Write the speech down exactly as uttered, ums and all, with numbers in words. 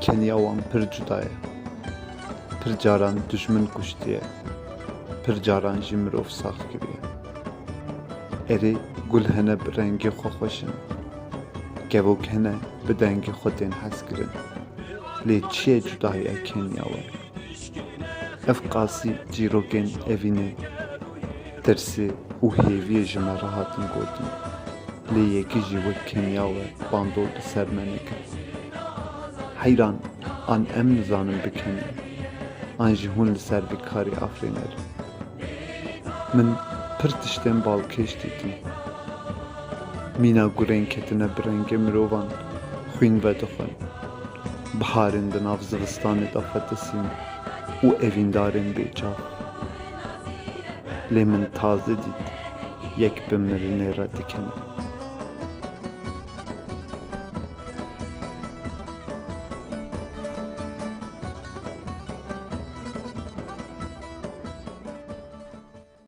Kenya wan pir cuda ye. Pir caran dijmin kuştiye. Pir caran jî mirov sax kiriye. Erê, gul hene bi rengê xwe xweş in. Kevok hene bi dengê xwe tên hezkirin. Lê çi ye cudahiya Kenya we? Ev qasî çîrokên evînê, tirsê û hêviyê ji me re hatin gotin. Lê yekî jî wek Kenya we bandor li ser me nekir. Heyran, an em nizanin bikenîn, an jî hûn li ser vî karî afirîner in. Min pir tiştên balkêş dîtin. Mîna gurên ketine bi rengê mirovan xwîn vedixwin. Biharên di nav zivistanê de fetisîn û evîndarên bêçav. Lê min taze dît yek bi mirinê re dikene.